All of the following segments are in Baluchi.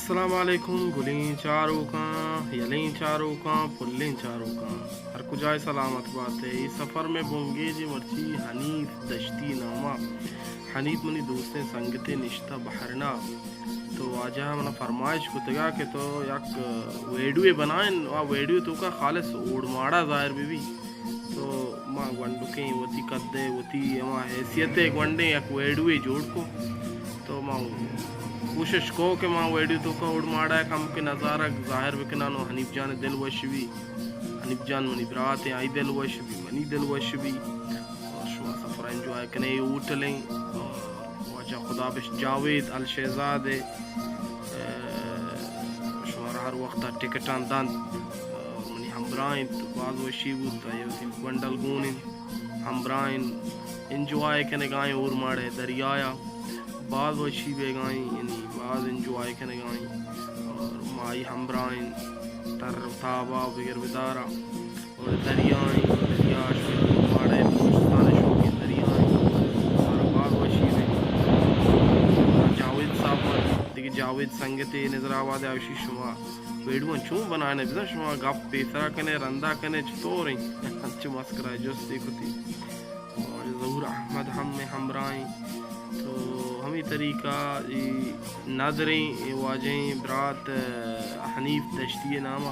السلام علیکم گلیں چاروکاں، یلیں چاروکاں، پلیں چاروکاں، ہر کجائے سلامت باتے۔ اے سفر میں بنگیجی مرچی حنیف دشتی نامہ۔ حنیف منی دوستیں سنگتے نشتہ بحرنا۔ تو واجہ منا فرمائش کتگا کہ تو یک ویڈیوے بنائیں، آ ویڈیو توکا خالص اوڑ ماڑا ظاہر بہ بی۔ تو ما گونڈکیں وتی قد ء وتی ہما حیثیت ء گونڈیں یک ویڈیوے جوڑ کو۔ تو ما کوشش کو کہ ما ویڈیو توکا اوڑ ماڑا کم کہ نظارگ ظاہر بکناں و حنیف جان دل وش بی۔ حنیف جان منی برات ہیں، آئی دل وش بی، منی دل وش بی۔ اور شما سفر انجوائے کنے، ہوٹلیں اور واجہ خدا بش جاوید الشہزاد ء، ء، شمارا ہر وقت ٹکٹاں دنت اور منی ہمراہ انت، باز وشی بوت، آئی وتی گونڈل گون انت، ہمراہ انت، انجوائے کنگائیں اورماڑے دریایا، باز وشی بیگائیں، یعنی باز انجوائے کنگائیں اور مائی ہمراہ انت، تر و تابا بگر بدارا۔ اور دریا ایں، دریا شوقیں، ماڑے بلوچستان شوقیں دریا ایں۔ مارا باز وشی بی۔ جاوید صاحب، دیگہ جاوید سنگتے نظر آباد آوشی شما ویڈیو چون بنانے بزن، شما گپ پیسرا کنے، رندا کنے، چطور ایں؟ انچو مسکرا جستے کتی۔ اور ظہور احمد ہم میں ہمراہیں۔ تو ہمیں طریقہ ای ندریں، ای واجہیں برات حنیف دشتی نامہ۔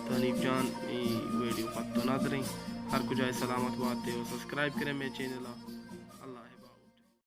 تو حنیف جان، ای ویڈیو پتو ندریں۔ ہر کجائے سلامت باتے و سبسکرائب کریں مے چینل ء۔